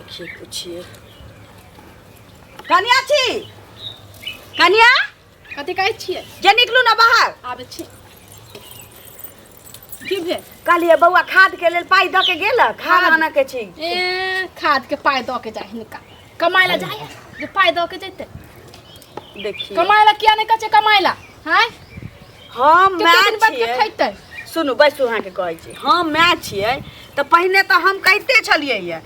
देखिए पूछिए कनिया छी कनिया कथी कहै छियै जे निकलू ना बाहर आबै छी की भेल कहलिए बौआ खाद के लेल पाइ दऽ के गेल खाद खाद? आनऽ के छी ए खाद के पाइ दऽ के जाइ हिनका कमाइ लए जाइ जे पाइ दऽ के जैते देखिए कमाइ लए किया नहि कहै छै कमाइ लए हैं हम कते माय दिन बाद के छियै खैतै सुनू बैसू अहाँके कहै छी हम माय छियै तऽ पहिने तऽ हम कहिते छलियै यऽ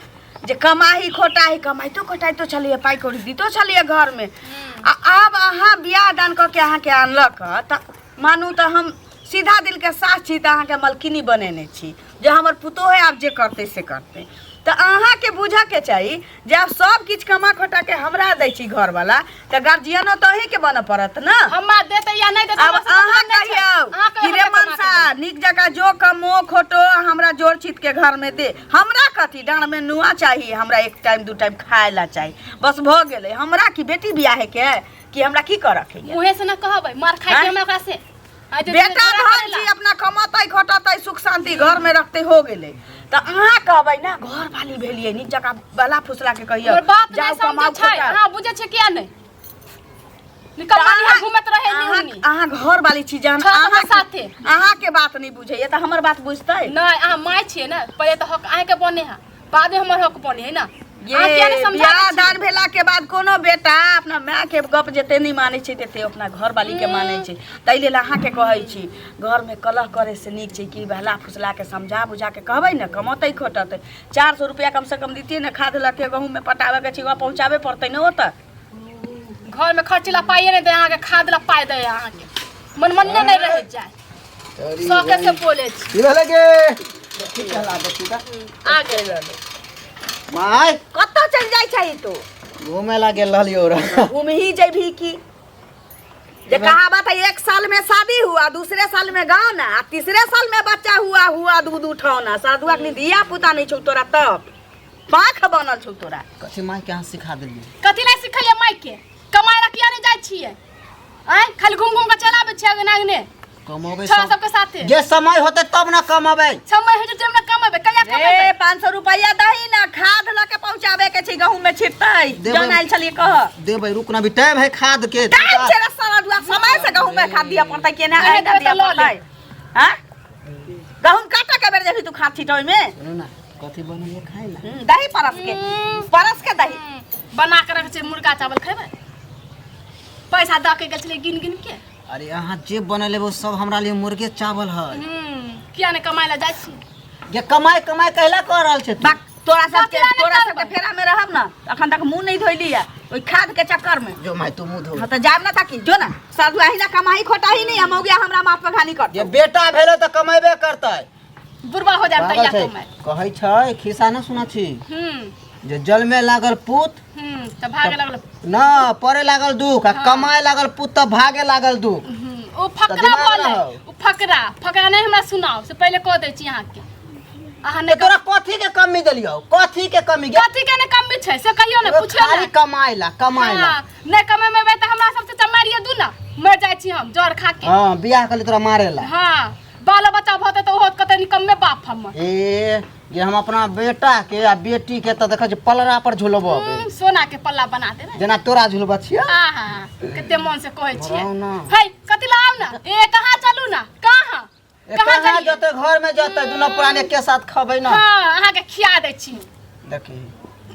जे कमाही खोटाही कमाइतो खोटाइतो छलियै पाइ कौड़ी दितो छलियै घरमे आ आब अहाँ बियाह दान कऽ के अहाँके आनलक हँ तऽ मानू तऽ हम सीधा दिलके सास छी तऽ अहाँके मलकिनी बनेने छी जे हमर पुतोहे आब जे करतै से करतै तऽ अहाँके बुझऽके चाही जे आब सब किछु कमा खोटा के हमरा दै छी घरवाला तऽ गार्जियनो तऽ अहीँके बनऽ पड़त ने हमरा देतै या नहि देतै आब हमरा से अहाँ मतलब नहि छै। कहियौ अहाँ कि कहियौ रे हमरा कमा के मनसा नीक जकाँ जो कमो खोटो हमरा जोर छीत के घर में दे हमरा कथी डाँड़ में नुआ चाही हमरा एक टाइम दू टाइम खाय ला चाही बस भऽ गेलै हमरा की बेटी बियाहे के कि हमरा की करऽ के देब। ये मुँहे से ना कहबै मार खाइ आँय? छी हमरा ओकरा से आइ जे बेटा झगड़ा धन करेला। छी अपना कमतै खटतै सुख शांति घर में रखतै हो गेलै तऽ अहाँ कहबै ने घर वाली भेलियै नीक जकाँ बला फुसला के कहियौ हमर बात जाउ नहि समझै कमाउ छै खोटाउ। अहाँ बुझै छै किया नहि निकम्मा अहाँ- निहा घूमत रहे अहाँ नी अहाँ घर वाली छी जहन छह अहाँ साथे। अहाँ के बात नहीं बुझैया तऽ हमर बात बुझतै नहि अहाँ माय छियै ने पहिले तऽ हक अहाँके बने है बाद में हमर हक बने है ना ये अहाँ किया नहि समझाबै बियाह छियै? दान भेला के बाद कोनो बेटा अपना माय के गप जते नहीं मानै छै तते अपना घर वाली के मानै छै ताहि लेल अहाँके कहै छी घर में कलह करे से नीक छै कि बहला फुसला के समझा बुझा के कहबै ने कमतै खोटतै 400 रुपया कम से कम दितियै ने खाद लऽ के गहूँम में पटाबे के छै वहाँ पहुँचाबे पड़तै ने ओतऽ घर में खर्च ला पाइए नहीं दे अहाँके खाद ला पाइ दे अहाँके मन मन्ने नहीं रह जाए शौके से बोले छी की भेलै गे की कहला बच्ची का आ गेल माय कतऽ चलि जाइ छै तू घूमे ला गेल रहलियो रे घूम ही जेबही की जे कहावत है एक साल में शादी हुआ दूसरे साल में गाना आ तीसरे साल में बच्चा हुआ हुआ दूध उठौना साधुआ के धिया पुता नहीं छौ तोरा तब पाख बनल छौ तोरा कथी माय के अहाँ सिखा देलियै कथी ला सिखलियै माय के कमाय ला किया नहीं जाइ छियै आँय खाली घूम घूम के चल आबै छियै अगने अगने कमोबै छौड़ा सबके साथे जे समय होते तब ना कमबै समय होइ छै हमरा कमेबै कहिया कमेबै ए 500 रुपया दही ना खाद लऽ के पहुंचाबे के छै गहूम में छिटतै देबै। जन आयल छलियै कह देबै रुक ना अभी टाइम है खाद के टाइम छै रे साला दुआ समय से गहूम में खाद दिया पड़तै केना नहीं आइ देबै दिया तऽ लऽ पड़तै हां गहूम काटा के बेर जेबही तू खाद छिटै ओहिमे सुनू ना कथी बनैए खाइ ला दही परस के परस के दही बना के रख छै मुर्गा चावल खेबै पैसा दऽ के गेल छलै गिन गिन के अरे अहाँ जे बनेले वो सब हमरा लिए मुर्गे चावल है किया नहि कमाय लए जाइ छी जे कमाई कमाई कहला कह रहल छै तू? बाक तोरा सबके कथी ला नहि तोरा सबके करबै? फेरा में रहब ना अखन तक मुंह नहीं धोइली है ओहि खाद के चक्कर में जो माय तू मुंह धो हाँ तो जाब ना ताकि जो ना साधु आही ना कमाई खोटाही नहीं हम गया हमरा माथ पर घानी कर जे बेटा भेलै तऽ कमेबे करतै बुढ़वा हो जाए पागल तैया छै कमाय कहै छै खिस्सा न सुना छी हम्म जे जल में लागल पूत तऽ भागे लागल न पड़े लागल दुख आ कमाए लागल पूत तऽ भागे लागल दुख ओ फकरा दिमाग बोले रहौ। ओ फकरा फकरा नहि हमरा सुनाओ से पहिले कह दै छी अहाँके अहाँ तऽ नहि तोरा कथी के कमी देलियौ कथी के कमी गे कथी के नहि कमी छै से कहियौ ने पुछियौ खाली ने कमाए ला कमाए ला हाँ, नहि कमेबै तऽ हमरा सबसे चमारिए दू ना मर जाइ छी हम जर खा के हाँ बियाह कली तोरा मारे ला हाँ बाल बच्चा भते तऽ ओहो कते निकम्मे बाप हमर ए जे हम अपना बेटा के आ बेटी के तऽ देखै छी पलरा पर झुलबो सोना के पल्ला बना देबै जेना तोरा झुलबा छियै आहा कते मन से कहै छियै आउ ना। है कथी ला आउ ना ए कहाँ चलू ना कहाँ ए, कहाँ कहाँ चलिए जतै घर में जतै दुनू प्राणी के साथ खबै ना हाँ अहाँके खिया दै छी देखी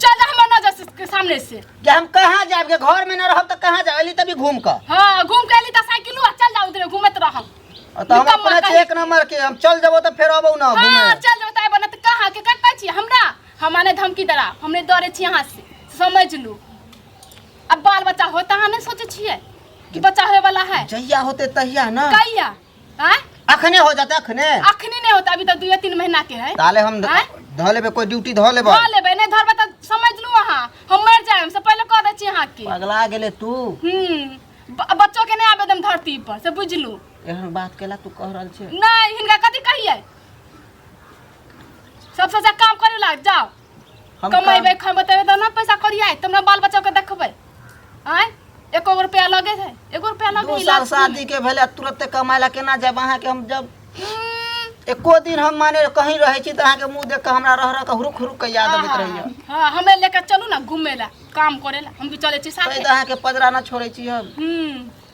चल जा हमर नजर के सामने से जे हम कहाँ जायब के घर में न रहब तऽ कहाँ जायब अली तभी घूम कऽ हाँ घूम के अली तऽ साइकिलो आ चल जा उधरे घूमत रहम आ तऽ हम निकम्मा अपने छी कहीं। एक नंबर के हम चल जेबो तऽ फेर अबौ ना घूमे हाँ चल जाओ ताई बनत कहाँ के कहै छी हमरा हमरा नहि धमकी दरा हम नहि डरे छी अहाँ से समझ लू अब बाल बच्चा होता अहाँ नहि सोचै छियै कि बच्चा होए वाला है जहिया होते तहिया ना कहिया आँय अखने हो जाते अखने अखनी नहीं होता अभी तो दुए तीन महीना के है ताले हम आँय? धऽ लेबै कोई ड्यूटी धऽ लेबै धऽ लेबै नहि धरबै तऽ समझ लू अहाँ हम मरि जायब से पहिले कह दै छी अहाँके पगला गेले तू बच्चो के नहि आबे दम धरती पर से बुझि लू एहन बात केला तू कह रहल छे नहीं हिनका कथी कहियै सबसे अच्छा काम करे लाग जाओ हम कमेबै खेबै तबे तऽ ने पैसा करियाय तब ने बाल बच्चा के देखबै आँय एको गो रुपया लगे है एगो रुपया लगे दू साल शादी के भेले तुरंते कमाए ला केना जाब अहाँ के हम जब एको दिन हम माने कहीं रहै छी तऽ अहाँके मुँह देख कऽ हमरा रह रह कऽ हुरुक हुरुक कऽ याद अबैत रहैया। हाँ, हमें लेके चलू ना घूमे ला, काम करे ला, हम भी चले छी तै साथे। तऽ अहाँके पजरा ना छोड़ै छी हम।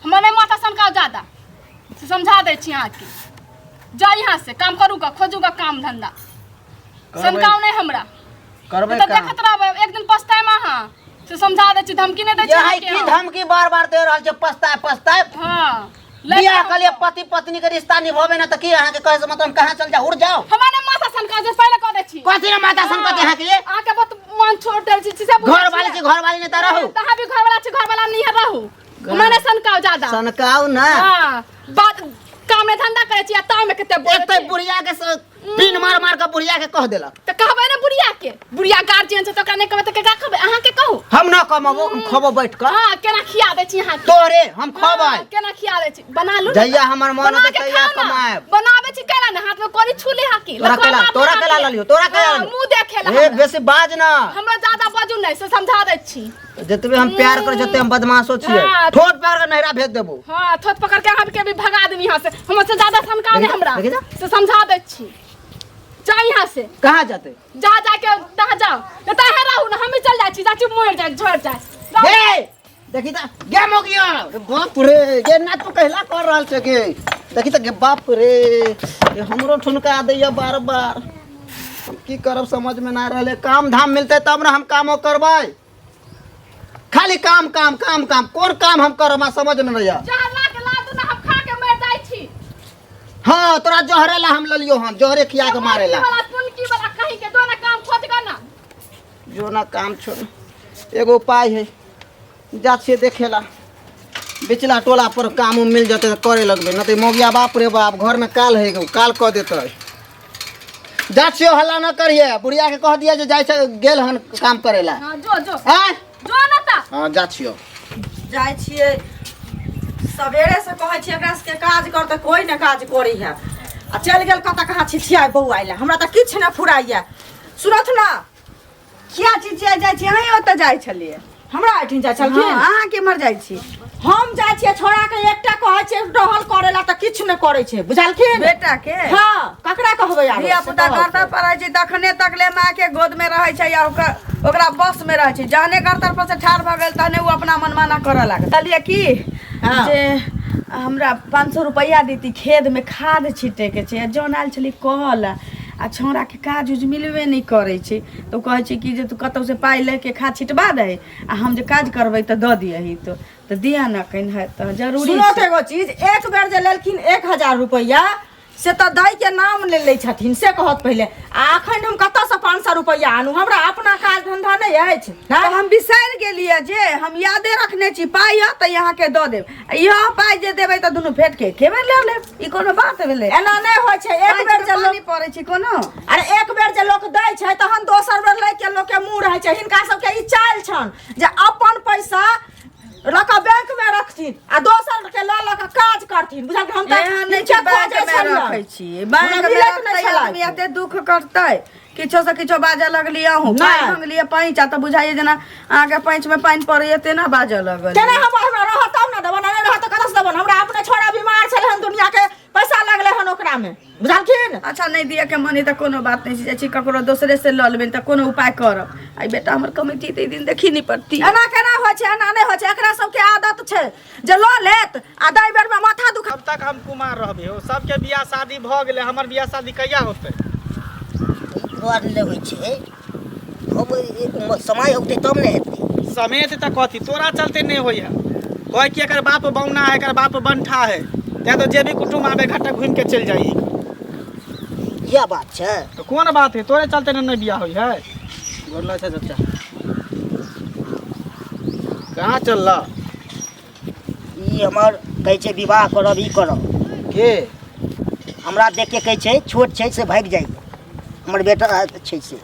हमरा नहीं माथा सनकाओ ज्यादा, से समझा दै छी अहाँके। जाउ यहाँ से, काम करू गा, खोजू गा काम धंधा। सनकाओ नहीं हमरा। करबै तऽ काम। देखत रहबै, एक दिन पछताएम अहाँ, से समझा दै छी, धमकी नहि दै छी यही अहाँके की हम। धमकी बार बार दे रहल छै, पछताए पछताए। हाँ, ले बियाह जाउ। के लिए पति पत्नी के रिश्ता निभावे ना तऽ की अहाँके कहे से मतलब हम कहाँ चल जाउ, उड़ जाउ। हमरा नहि माथा सनका जे पहिले कह दै छी। कथी ने माथा सनकत अहाँके ये? अहाँके बहुत मन छोड़ देल छी, से बुझै घर वाली छियै। छी, घर वाली नहि तऽ रहू। तऽ अहाँ भी घर वाला छी, घर वाला नहीं रहू। हमरा नहि सनकाउ ज्यादा। सनकाउ ना। हाँ, बात काम नहि धंधा करै छी आ तामे कते बोलै एक तऽ छी। बुढ़िया के पिन मार मार के बुढ़िया के कह देलक। तऽ कहबै ने बुढ़िया के, बुढ़िया गार्जियन छै तऽ ओकरा नहि कहबै तऽ केकरा कहबै? अहाँके कहू। हम न कमाबो, हम खबो बैठ कऽ। हाँ, केना खिया दै छी अहाँके? तोरे हम खबै। हाँ, केना खिया दै छी? बना लू ने। जहिया हमर मन बना होतै के तहिया खाउ ना। कमाएब। बनाबै छी केला ने, हाथ में करी छू ले हाकी। तोरा लकवा केला, मारतै तोरा केला हाथी। ललियो, तोरा केला हाँ, ललियो। मुँह देखे ला ए, हमरा। बेसी बाज ना। हमरा ज्यादा बाजू नहि, से समझा दै छी। जतबे हम प्यार करै जते हम बदमाशो छियै। हाँ। ठोट पकड़ के नैहरा भेज देबो। हाँ, ठोट पकड़ के अहाँ के भी भगा देब यहाँ से। हमर से ज्यादा सनका नहि हमरा। देखी जा। से समझा दै छी। जाउ यहाँ से। कहाँ जाते? जा जाके तहाँ जाउ। नहि तऽ अहाँ रहू ने, हमही चल जाइ छी। जाइ छी मरि जाइ, झड़ि जाइ। जाउ। हे, देखी तऽ, गे मोगिया, रे बाप रे, गे ना तू कहला कर रहल छै गे। देखी तऽ, गे बाप रे, ये हमरो ठुनका दैया बार बार। हम की करब समझ में ना रहले। काम धाम मिलते तब ना हम कामो करबै। खाली काम काम काम काम, कोन काम हम करब हमरा समझ में नहीं आ। जहर ला के ला दू ना, हम खा के मर जाइ छी। हाँ, तोरा जहरे ला हम ललियो हन, जहरे खिया के मारे ला। वाला तुनकी वाला कहीं के जो ना काम खोज गा ना। जो ना काम छोड़, एगो उपाय है, जा छियै देखेला बिचला टोला पर काम उम मिल जतै तऽ करे लगबै, न तऽ मोगिया बाप रे बाप घर में काल है, काल कऽ देतै। जा छियो, हल्ला न करिए, बुढ़िया के कह दिया जे जाइ छै गेल हन काम करेला। हाँ, जो जो। आँय? जो ना ता। हाँ, जा छियो। जाइ छियै सवेरे से कहै छियै एकरा सबके काज कर तऽ कोइ ने काज करै है, आ चलि गेल कतऽ कहाँ छिछिया बौआइ लए। हमरा तऽ किछु नहि फुराइए। सुनथ ना, किया चिचिया जाइ छी? अहीं ओतऽ जाइ छलियै। हमरा एहिठाम जाइ छलखिन? हँ, अहाँ केम्हर जाइ छी? हम जाइ छियै छोड़ा के एकटा कहै छियै टहल करै ला तऽ किछु नहि करै छै, बुझलखिन? बेटा के? हँ, ककरा कहबै आब? धिया पुता गर्दन पर रहै छै तखने तक ले माँ के गोद में रहै छै या ओकरा बस में रहै छै। जहने गर्दन पर से ठाढ़ भऽ गेल तहने ओ अपना मनमाना करऽ लागल। कहलियै की हँ। जे हमरा 500 रुपैआ देती, खेत में खाद छिटे के छै। आ जौन आयल छलै कहल आ छौड़ाके काज उज मिलबे नहि करै छै, तऽ ओ कहै छै कि जे तू कतहुसँ पाइ लऽ के खाद छिटबा दही आ हम जे काज करबै तऽ दऽ दियही। तो तऽ दिअ ने कनि, है तऽ जरूरी सुनो छै। तऽ एगो चीज, एक बेर जे लेलखिन 1000 रुपैआ से तऽ दै के नाम ले लै छथिन, से कहत पहिले। आ अखन हम कतऽसँ 500 रुपैआ आनू? हमरा अपना काज धंधा नहि अछि। तऽ हम बिसरि गेलियै जे हम यादे रखने छी, पाइ यऽ तऽ अहाँके दऽ देब, आ इहो पाइ जे देबै तऽ दुनू फेट के एके बेर लऽ लेब। ई कोनो बात भेलै? एना नहि होइ छै। एक बेर जे लोक पानि पड़ै छै कोनो, अरे एक बेर जे लोक दै छै तहन दोसर बेर लै के लोक के मुँह रहै छै। हिनका सबके ई चालि छनि जे अपन पैसा लऽ कऽ बैंक में रखथिन आ दोसर के लऽ लऽ कऽ काज करथिन, बुझलखिन? हम तऽ एहन नहि छै नीचे बैंक खोजै में छलियनि। रखै छी, बैंक हमरा में मिलैत नहि रखतै छलै। आदमी एते दुख करतै? किछो से किछो बाजऽ लगली अहूँ। नहि। पाइ मंगलियै पैंच आ तऽ बुझाइए जेना अहाँके पैंच में पानि पड़ैए तेना बाजऽ लगल। केना हम हमरा रहत तब ने देबन, नहि रहत तऽ कतऽसँ देबन? हमरा अपने छोड़ा बीमार छलै हन, दुनिया के पैसा लगलै हन ओकरा में, बुझलखिन? अच्छा, नहि दिअ के मन तऽ कोनो बात नहि छै, जाइ छी ककरो दोसरे से लऽ लेबै तऽ कोनो उपाय करब। आइ बेटा हमर कमेटी तऽ ई दिन देखी नहि पड़ती। एना केना होइ छै? एना नहि होइ छै। एकरा सबके आदत छै जे लऽ लेत आ दै बेर में माथा दुखा। कब तक हम कुमार रहबै हो? सबके बियाह शादी भऽ गेलै, हमर बियाह शादी कहिया होतै? दुआरे नहि होइ छै, हम समय होतै तब ने हेतै। समय तऽ कथी तोरा चलते नहि होइए। कहै कि एकर बाप बौना है, एकर बाप बंठा है, तैं तो जे भी कुटुम्ब आबे घटक घूमि के चलि जाइ। इएह बात छै। तऽ कोन बात है? तोरे चलते ने नहि बियाह होइ है। गोर लगै छै चाचा। कहाँ चलला? ई हमर कहै छै विवाह करब, ई करब। के? हमरा देख के कहै छै छोट छै से भागि जाइए, हमर बेटा छै से।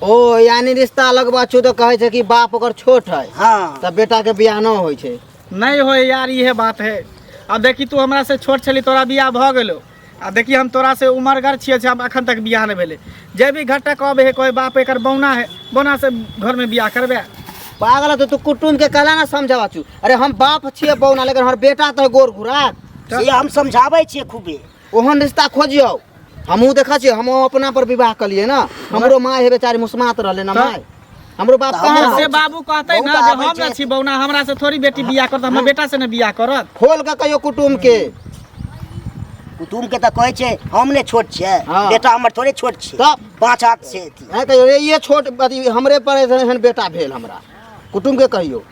ओ यानी रिश्ता लगबा छौ तऽ कहै छै कि बाप ओकर छोट है। हाँ। तऽ बेटा के बियाह न होइ छै। नहीं होय यार, इहे बात है। अब देखी तू हमरा से छोट छली, तोरा बियाह भऽ गेलो, आ देखी हम तोरा से उमरगर छियै, से हम अखन तक बियाह नहि भेलै। जे भी घटक अबै है कोई बाप एकर बौना है, बौना से घर में बियाह करबे। पागल है तो तू कुटुम्ब के कहला ना समझावा छु। अरे हम बाप छियै बौना, लेकिन हमर बेटा तऽ गोर घुरा। से हम समझाबै छियै खूबे। ओहन रिश्ता खोजियौ। हमहूँ देखै छियै, हमहूँ अपना पर विवाह कलियै ने, हमरो माय है बेचारी मुसमात रहलै ने माय, हमरो बाप कहाँ से बाबू कहते ना जे हम ना छी बौना, हमरा से थोड़ी बेटी बियाह करत, हमर बेटा से ने बियाह करत। खोल के कहियो कुटुम के, कुटुम के तऽ कहै छै हम ने छोट छियै, हाँ। बेटा हमर थोड़े छोट छै, तब? 5 हाथ छै अथी। हैं कहियो रे ये छोट अथी हमरे पर एहन बेटा भेल हमरा। कुटुम के कहियो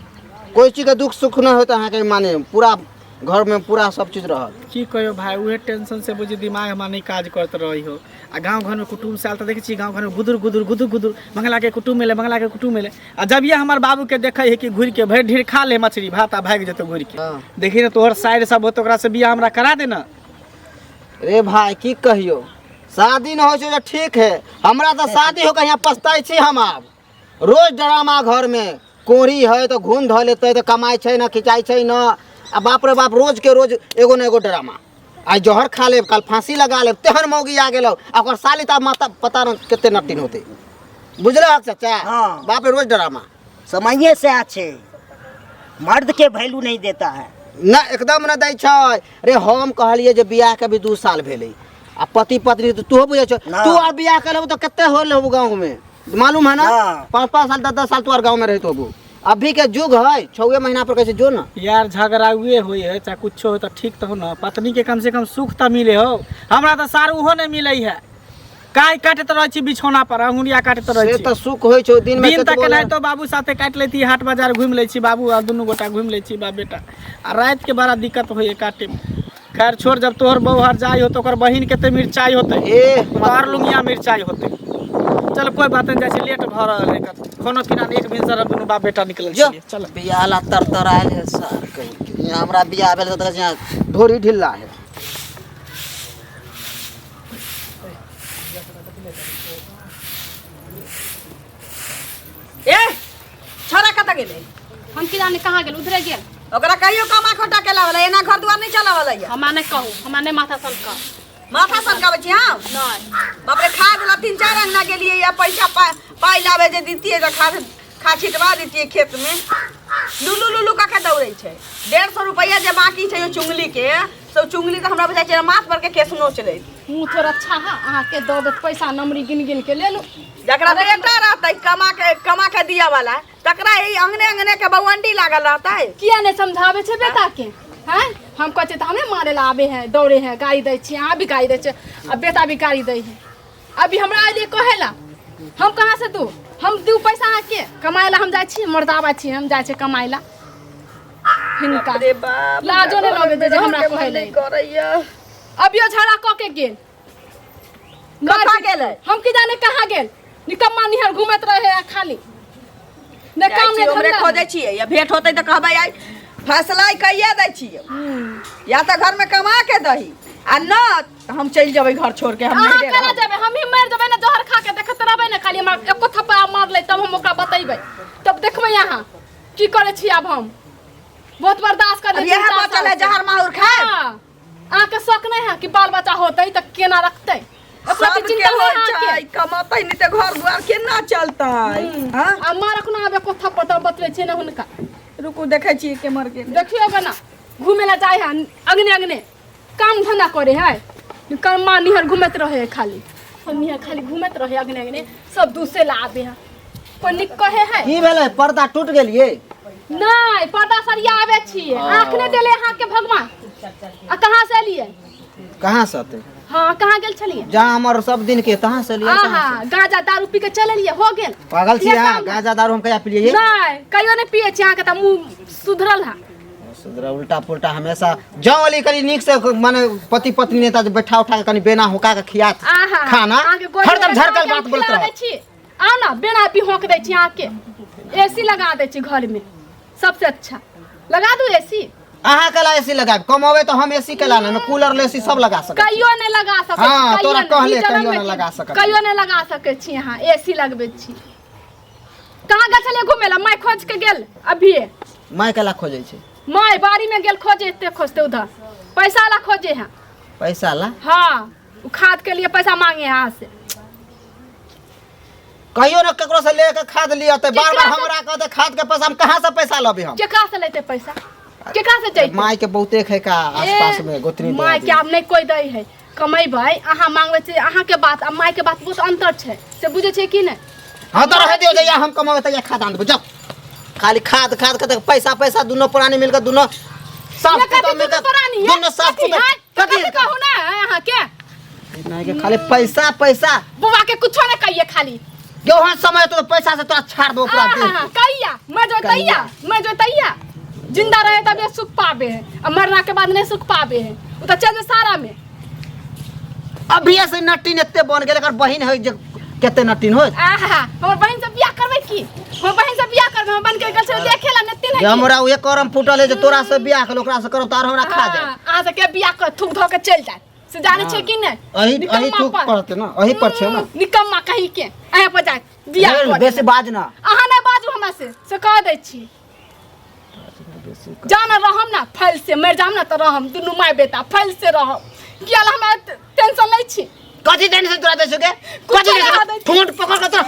कोई चीज के दुख सुख न होत अहाँके, माने पूरा घर में पूरा सब चीज रहत। की कहियो भाई, उहे टेंशन से बुझी दिमाग हमार नहीं काज करत रही हो। आ गाँव घर में कुटुम से आयल तऽ देखै छी गाँव घर में गुदुर गुदुर गुदुर गुदुर, मंगला के कुटुम एलै, मंगला के कुटुम एलै। आ जब ये हमार बाबू के देखै है कि घुरि के भरि ढेर खा ले मछली भात आ भागि जेतौ घुरि के। हाँ। देखी ने तोहर साइड सब होतौ, ओकरा से बियाह हमरा करा दे ना। रे भाई की कहियो, शादी न होइ छै तऽ ठीक है, हमरा तऽ शादी होके यहाँ पछताइ छी हम। आब रोज ड्रामा घर में, कोरी है तऽ घूम धऽ लेतै तऽ कमाइ छै न खिचाइ छै न, आ बाप रे बाप रोज के रोज एगो न एगो ड्रामा। आइ जहर खा लेब, कल फांसी लगा लेब, तेहन मौगी आ गेलौ। आ ओकर साली तऽ माता पता न कते नटिन होतै, बुझलहक चाचा? हाँ। बाप रे रोज ड्रामा। समये से छै, मर्द के वैल्यू नहीं देता है। न एकदम न दै छै रे। हम कहलियै जे बियाह के भी 2 साल भेलै आ पति पत्नी तऽ तूहो बुझै छौ, ना। तू आर बियाह कर लेबो तऽ कते होल होबो गाँव में मालूम है ना? ना। 5-5 साल 10-10 साल तू आर गाँव में रहत होबो। अभी के युग है 6 महीना पर कैसे जो ना यार झगड़ा हुए हुई है चाहे कुछो हो तो ठीक तो हो ना, पत्नी के कम से कम सुख तो मिले हो। हमरा तो सार उहो नहीं मिले है, काय काटत रहै छी बिछौना पर, अंगुरिया काटत रहै से छी। तऽ सुख होइ छौ दिन में दिन तक कतबो केनाहितो बाबू साथे काटि लेती, हाट बाजार घुमि लै छी बाबू आ दुनू गोटा घुमि लै छी बाप बेटा, आ राति के बड़ा दिक्कत होइए काटे में। खैर छोड़, जब तोहर बहू हर जाई हो तो ओकर बहिन के ते मिरचाई होते, ए तोहर लुंगिया मिरचाई होते। चल कोई बात नहीं, जाइ छी लेट भऽ रहल है, खाना पीना एक भिनसर दुनू बाप बेटा निकलल जो। छलियै। चल बियाह ला तर तर आयल है सर, कहीं यहाँ हमरा बियाह भेल तऽ यहाँ ढोरी ढिल्ला है। ए छोरा कतऽ गेलै? हम की जाने कहाँ गेल, उधरे गेल। ओकरा कहियो कमा खोटा के लावला, एना घर दुआर नहीं चलावला या। हमरा नहीं कहू, हमरा नहीं माथा सनका। माथा सनकाबै छी हम? नहीं। बाप रे, खाद ला 3-4 अंगना गेलियै या पैसा पाइ लावे जे दितियै तऽ खाद खा छिटवा दितियै खेत में। लुलु लुलु कऽ के दौड़ै छै। 150 रुपैआ जे बाकी छै ओ चुंगली के, से ओ चुंगली तऽ हमरा बुझाइ छै माथ पर के केस नोच लेत। मुँह थोड़ा अच्छा है अहाँ के दऽ देत पैसा, नमरी गिन गिन के ले लू। जकरा बेटा रहतै कमा के दिया वाला, तकरा ई अंगने अंगने के बौअंडी लागल रहतै। किया नहीं समझाबै छै बेटा के? हैं हम कहै छियै तऽ हमरे मारे ला आबै है, दौड़े है, गाली दै छियै, अहाँ भी गाली दै छियै आ बेटा भी गाली दै है। अभी हमरा अयलियै कहै ला, हम कहाँ से दू? हम दू पैसा अहाँके कमाइ ला हम जाइ छी, मर्दाबा छी, हम जाइ छी कमाइ ला। हिनका अरे बाप, लाजो नहि लगै छै जे हमरा कहै ला। करैया अभियो झगड़ा कऽ के गेल। कतऽ गेलै? हम की जाने कहाँ गेल, निकम्मा निहर घूमैत रहे है खाली, ने काम ने हमरे धंधा। खोजै छियै, या भेंट होतै तऽ कहबै आइ फैसला कहिया दै छियै, या तऽ घरमे कमा के दही आ न तऽ हम चलि जेबै घर छोड़ के। हम अहाँ नहि केना जेबै? हम ही मरि जेबै ने, जहर खा के देखैत रहबै ने खाली। हमरा एको थप्पा मारलै तब हम ओकरा बतेबै, तब देखबै अहाँ की करै छी। आब हम बहुत बर्दाश्त कर अब इएह बचल है जहर माहुर खाए। अहाँके शौक नहि है कि बाल बच्चा होतै तऽ केना रखतै? ओकरा तऽ सबके चिंता होइ नहि छै, अहाँके। कमतै नहि तऽ घर दुआर केना चलतै? हाँ? आ मारक ना आब एको थप्पड़ तऽ बतबै छियै ने हुनका। रुकू देखै छियै केम्हर गेलै। देखियौ गे ना, घूमे ला जाइ है अगने अगने, काम धंधा करे है, कर्मा निहर घूमैत रहे है खाली, निहर खाली घूमैत रहे अगने अगने, सब दूसरे ला आबे है, कोई निक कहे है। की भेलै, पर्दा टूट गेलियै? नहीं, पर्दा सरिया आबे छियै, आँख नहि देले अहाँके भगवान। आ कहाँ से एलियै? कहाँ से अतै? हाँ कहाँ गेल छलियै? जहाँ हमर सब दिन के तहाँ से एलियै। आहा, गांजा दारू पी के चल एलियै, हो गेल। पागल छी ये अहाँ? काम- गांजा दारू हम कहिया पिलियै? नहीं, कहियो नहि पियै छी अहाँके तऽ मुँह सुधरल है। सुधरा उल्टा पुल्टा हमेशा जाओ वाली कनी नीक से माने पति पत्नी नेता जे बैठा उठा के कनी बेना हुका के खिया आहा, खाना अहाँके गोदी हरदम में झरकल बैठा के बात हम बोलत खिला रहो। दै छी। आउ ना, बेना पी होंक दै छी अहाँके, एसी लगा दै छी घर में, सबसे अच्छा लगा दू एसी। अहाँ केला एसी लगाब? कमाबै तऽ हम एसी केला ना, कूलर ले एसी सब लगा सकै छी। कहियो नहि लगा सकै छी, हाँ, कहियो तोरा नहि। कहले ई जनम कहियो में नहि लगा सकै छी। कहियो नहि लगा सकै छी अहाँ एसी लगबै छी। कहाँ गेल छलियै घुमै ला? माय खोज के गेल अभिये। माय केला खोजै छै? माय बाड़ी में गेल खोजे, एते खोजते उधर पैसा ला खोजे है। पैसा ला? हाँ, उ खाद के लिए पैसा मांगे है अहाँ से। कहियो ना केकरो से लेके खाद लिया ते बार बार केकरा से- हमरा कहते खाद के पैसा, हम कहाँ से पैसा लबे हम? केकरा से लेते पैसा, केकरा से जैते? माय के बहुते है का आसपास में गोतनी माय के आब नहीं कोई दै है, कमेबै अहाँ मांगबै छै अहाँके बात आ मायके बात बहुत अंतर छै से बुझै छै कि नहि हाँ तो रहे दियो जहिया हम कमाबै तहिया खाद आन देबो जाओ खाली खाद खाद के देख पैसा पैसा दुनो प्राणी मिलकर दुनो साफ ये कथी पुतोह दुनू मिलकर प्राणी है? दुनो साफ कथी पुतोह है? कथी कथी कहू ना है अहाँके नहीं के खाली पैसा पैसा बुआ के कुछो नहीं कहिए खाली जो हाँ समय तो पैसा से तोरा छाड़ दो पूरा देह। आहा, कहिया मैं जो तैया मैं जो तैया जिंदा रहे तब ये सुख पाबे है और मरना के बाद नहीं सुख पाबे है वो तो चल सारा में अभी से नटीन एते बन गेल एकर बहिन है जे केते नटीन होय आहा हमर बहिन से बियाह करबै की हमर बहिन से बियाह करबै हमर बहिन के गेल छलै देखे ला नेती जे नहीं हमरा उहे करम फूटल है जे तोरा से बियाह कर ओकरा से करब त आर हमरा खा जाए अहाँ सबके बियाह कर थूक धो के चलि जाए से जाने छै कि नहीं अही निकम्मा अही थूक पर। पड़ते ना अही पर छै ना निकम्मा कहीं के अहाँ पर जाए बियाह हे, कर बेसी बाज ना अहाँ नहीं बाजू हमरा से से कह दै छी जान रहम ना फैल से मर जाम ना तो रहम दुनू माय बेटा फैल से रहम किया ला हमरा टेंशन नहीं छी कथी टेंशन तोरा दै छौ गे कुछो कथी ना टेंशन दै छी। ठूंठ पकड़ के तोरा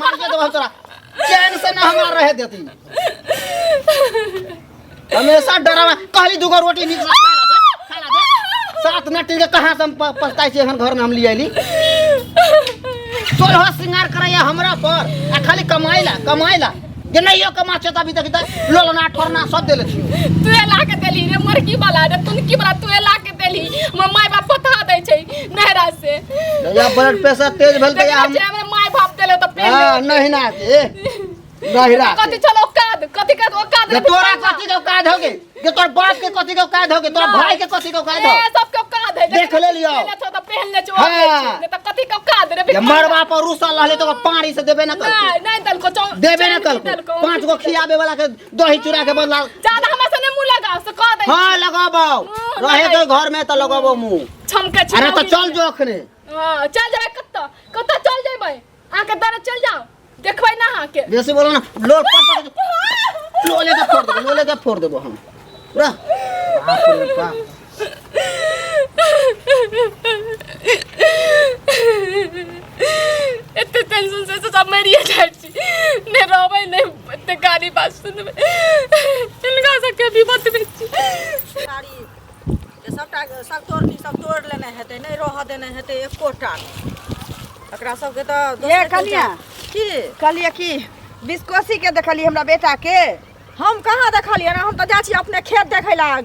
मार के देबो तोरा चैन से ना हमरा रहे देती हमेशा डरावा कहली दूगो रोटी नीक से खा ला दे खा ला दे सात नटी के कहाँ से हम पछताइ छी एखन घर में हम लिए अयली सोलह श्रृंगार करैया हमरा पर आ खाली कमाइ ला कमाइ ला जे नहियो कमा छै तऽ अभी तक तऽ लोलना ठोरना सब देले छियो तू ला के देली रे मुर्गी वाला रे तुनकी वाला तू ला के देली हमर माय बाप बता दै छै नहरा से या ब्लड प्रेशर तेज भेल तऽ देखै हम छै हमर माय बाप देले तऽ पेन हां नहीं ना ए नहीं ना कथी छल औकात कथी के औकात जे तोरा कथी के औकात होगे जे तोर बाप के कथी के औकात होगे तोरा भाई के कथी के औकात हो ए सबके औकात है देख ले लियो। पहनले छौ तऽ पहनले छौ हाँ। नहीं तऽ कथी के औकात रे जे मरबा पर रुसल रहले तो पानी से देबे ना कल नहीं नहीं दलको चौ देबे ना कल पांच गो खियाबे वाला के दही चूड़ा के बदला ज्यादा हमरा से नहीं मुंह लगाओ से कह दे हाँ लगाबो मुंह रहे लगाई। के घर में तो लगाबो मुंह छमके अरे तो चल जो अखने हां चल जेबै कतऽ कतऽ चल जेबै अहाँके दर चल जाओ देखबै ना अहाँके बेसी बोलो ना लोल पट पट लोले के फोड़ देबो लोले के फोड़ देबो हम पूरा बाप रे बाप एते टेंशन से सब मरिए जाइ छी नहि रहबै नहि एते गाली बात सुनबै हिनका सबके भी बतबै छी साड़ी जे सबटा सब तोड़नी सब तोड़ि लेने हेतै नहि रहऽ देने हेतै एकोटा एकरा सबके तऽ ये दोसरे कनिया की कहलियै कि बिस्कोसी के देखलियै हमरा बेटा के हम कहाँ देखलियै ने हम तऽ जाइ छी अपने खेत देखै लए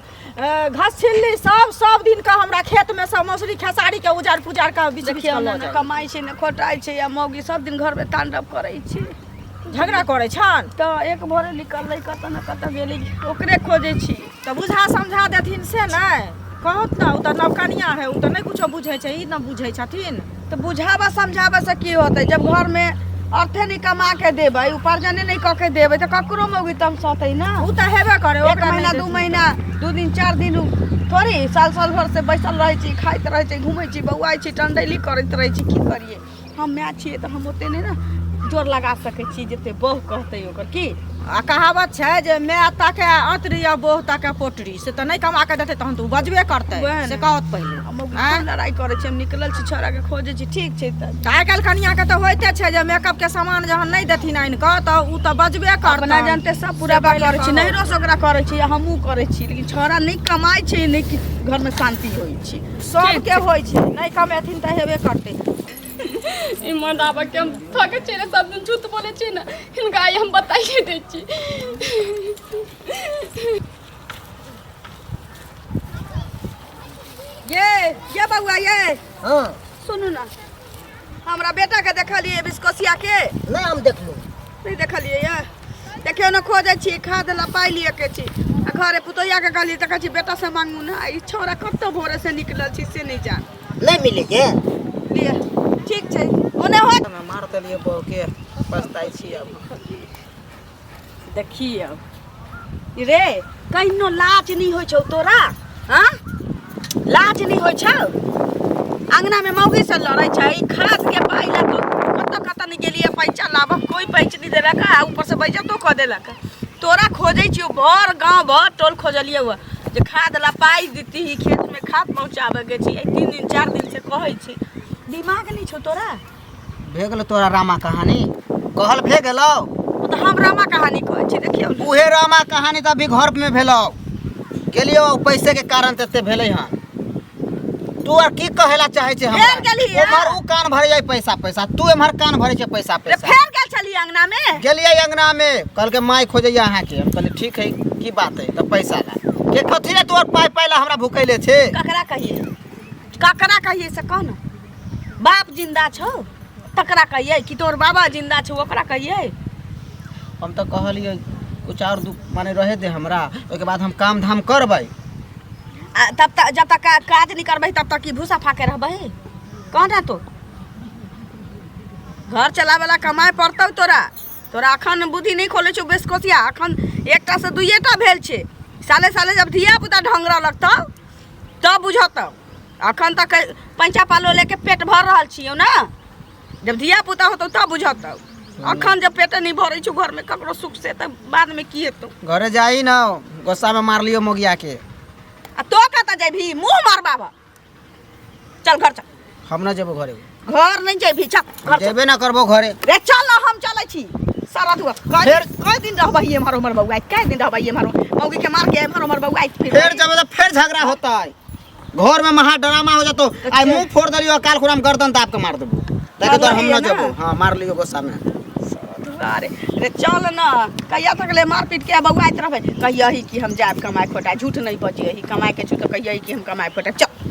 घास छिलली सब सब दिन के हमरा खेत में सब मौसरी खेसारी के उजाड़ पुजाड़ के बीच बीच देखियौ के ने लऽ ने जाइ कमाइ छै ने खोटाइ छै आ मौगी सब दिन घरमे तांडव करै छै झगड़ा करै छन तऽ एक भोरे निकललै कतऽ ने कतऽ गेलै ओकरे खोजै छी तऽ बुझा समझा देथिन से नहि कहत ने ओ तऽ नवकनिया है ओ तऽ नहि कुछो बुझै छै ई ने बुझै छथिन तऽ बुझाबऽ समझाबऽ से की होतै जब घरमे अर्थे नहि कमा के देबै उपार्जने नहि कऽ के देबै तऽ ककरो मौगी तमसतै ने ओ तऽ हेबे करे एक ओकरा महीना नहि दू देथिन। महीना दू दिन चारि दिन थोड़ी साल साल भर से बैसल रहै छी खाइत रहै छी घूमै छी बौआइ छी टंडैली करैत रहै छी की करियै हम माय छियै तऽ हम ओते नहि ने जोर लगा सकै छी जते बहु कहतै ओकर की आ कहावत छै जे माय ताके अतरी आ बोह ताके पोटरी से तऽ नहि कमा के देतै तहन तऽ ओ बजबे करतै वएह ने। से कहत पहिले हम आँय? खूब लड़ाइ करै छी हम निकलल छी छोड़ा के खोजै छी ठीक छै तऽ तऽ आइ काल्हि कनियाके तऽ होइते छै जे मेकअप के सामान जहन नहि देथिन आनि कऽ तऽ ओ तऽ बजबे अपना करतनि जानते सब पूरा से पहिले करै छी कहत। नैहरो से ओकरा करै छी आ हमहूँ करै छी लेकिन छोड़ा नहि कमाइ छै नहि कि घरमे शान्ति होइ छै सबके होइ छै नहि कमेथिन तऽ हेबे करतै ई मर्दाबा के हम थके छियै ने सब दिन झूठ बोलै छियै ने हिनका आइ हम बताइए दै छी ये ये बउआ ये हाँ सुनू ना हमरा बेटा के देखलिए बिस्कोसिया के नहीं हम देखलू नहीं देखलिए ये देखियौ ने खोजै छी खाद ला पाइ लिए के छी आ घरे पुतोहिया के कहलिए तऽ कहै छी बेटा से मांगू ना आ ई छौड़ा कतऽ भोरे से निकलल छी से नहीं जान नहीं मिले के लिए ठीक छै ओने हो मार देलियै बहू के पछताइ छी अब देखियौ रे कहिनो लाज नहि होइ छौ तोरा हाँ लाज नहि होइ छौ अङ्गनामे मौगी से लड़ै छै ई खाद के पाइ लऽ कऽ कतऽ कतऽ नहि गेलियै पैसा लाबऽ कोइ पैंच नहि देलक आ ऊपर से बेइज्जतो कऽ देलक तोरा खोजै छियौ भर गाँव भर टोल खोजलियौ हँ जे खाद ला पाइ देती खेतमे खाद पहुँचाबऽके छै एहि तीन दिन चारि दिन से कहै छी दिमाग नहि छौ तोरा भे गेलो तोरा रामा कहानी कहल भे गेलो ओ तऽ हम रामा कहानी कहै छी देखियौ ने। उहे रामा कहानी तऽ अभी घर में भेलो गेलियो पैसे के कारण तऽ एते भेलै हन तू आर की कहेला चाहे छे हमरा? फेर गेलियै? ओमहर उ कान भरे जाय पैसा पैसा, तू एमहर कान भरे छे पैसा रे पैसा। फेर गेल छली अंगना में? गेलियै अंगना में, कहलकै माय खोजैया अहाँके। हम कहलियै ठीक है, की बात है, तऽ पैसा ला के कथी रे तू आर पाइ पाइ ला हमरा भुकैले छे? ककरा कहिए, ककरा कहिए से कह न। बाप जिंदा छौ तकरा कहिए कि तोर बाबा जिंदा छौ ओकरा कहिए? हम तऽ कहलियै कुछ और दुख माने रहे दे हमरा, ओहिके बाद हम काम धाम करबै। आ तब तक जब तक काज नहीं करबै तब तक की भूसा फाके रहबै? कह ना तो घर चलावे ला कमाए पड़तौ तोरा। तोरा अखन बुद्धि नहीं खोले छौ बेसकोसिया। अखन एकटा से दुइएटा भेल छै, साले साले जब धिया पुता ढंगरा लगतौ तब बुझतौ। अखन तक पैंचा पालो लेके पेट भर रहल छियौ ना, जब धिया पुता होतौ तब बुझतौ। अखन जब पेटे नहीं भरै छौ घर में ककरो सुख से तब बाद में की हेतौ? घरे जाई ना, गुस्सा में मार लियो मोगिया के। आ तो कतऽ जेबही? मुँह मार बाबा, चल घर चल। हम ना जेबो घरे। घर नहीं जेबही, चल घर चल। जेबे ना करबो घरे। रे चल ना, हम चलै छी सारा दुआ। कई दिन रहबही एम्हर उम्हर बौआ, कई दिन रहबही एम्हर मौगी के मार के एम्हर उम्हर बौआ। फिर जब तो फिर झगड़ा होता है घर में, महा ड्रामा हो जातो। आई मुंह फोड़ देलियो, काल खुराम गर्दन दाब के मार देबो। ताके तोर हम ना जेबो। हां मार लियो गुस्सा में। अरे रे चल ना, कहिया तक ले मार पीट के बौआइत रहबै? कहियही कि हम जायब कमाए खोटाए, झूठ नहीं बजियही। कमाए के छौ तऽ कहियही कि हम कमाए खोटाए। चल